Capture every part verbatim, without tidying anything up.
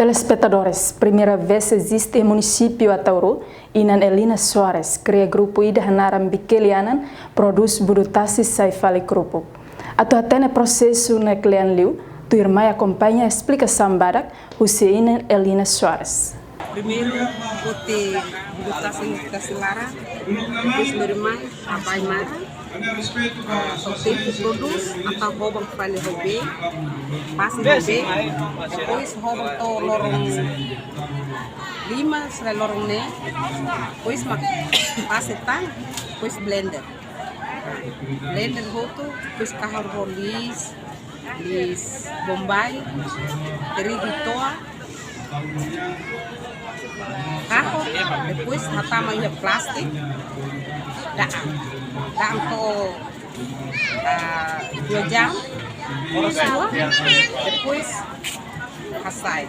Telespetadores, primeira vez eziste iha munisípiu Ataúru, inan Elina Soares kria grupu ida hanaran Bikeli Anan, prodús budu tasi sai fali krupuk. Atu hatene prosesu ne'e kle'an liu, tuirmai akompaña esplikasaun badak husi inan Elina Soares. Primeiru, foti budu tasi, tasi laran, depois lori mai, abai mara, ah, to'o tempu prodús, atu hoban fali ho bee, pasi ho bee, depois hoban to'o loron lima, sira loron neen, depois mak pasi tan, depois blender. Blender hotu, depois kahur ho liis, liis Bombay, trigu to'o, kahur, depois hatama iha plástiku, da'an. Da'an to'o, ah, dua jam, oras rua, depois hasai.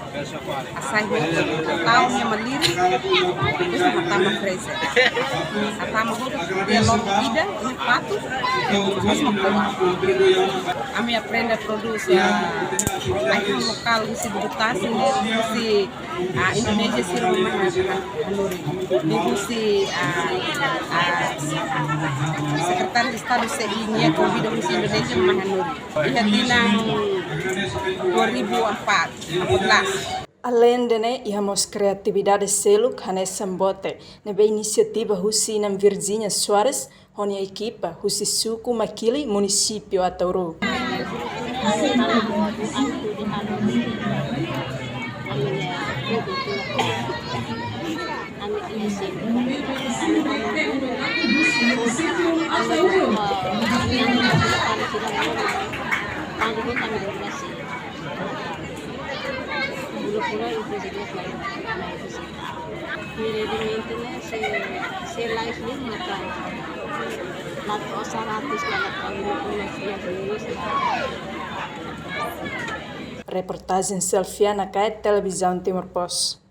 Hasai hotu, tau nia malirin, depois hatama freezer. Hatama hotu, tiha loron ida, iha fatuk, depois mak ko'a. Ami aprende prodús, ah, ai-han lokál husi budu tasi ne'e, husi, ah, Indonézia sira mak hanorin. Ne'e husi, ah, ah, Sekretáriu Estadu C I nia konvida husi Indonézia mak hanorin. Iha tinan dua ribu empat, empat belas. Aleinde ne'e, iha mós kreatividade seluk hanesan bote, ne'ebé inisiativa husi inan Virginia Soares ho nia ekipa husi suku Makili, munisípiu Ataúru. Nia rendimentu ne'e sei, sei lais lima kali. La'ós seratus, la'ós lima puluh, lima puluh. Reportajen Selviana Kaet, Televizaun Timor Post.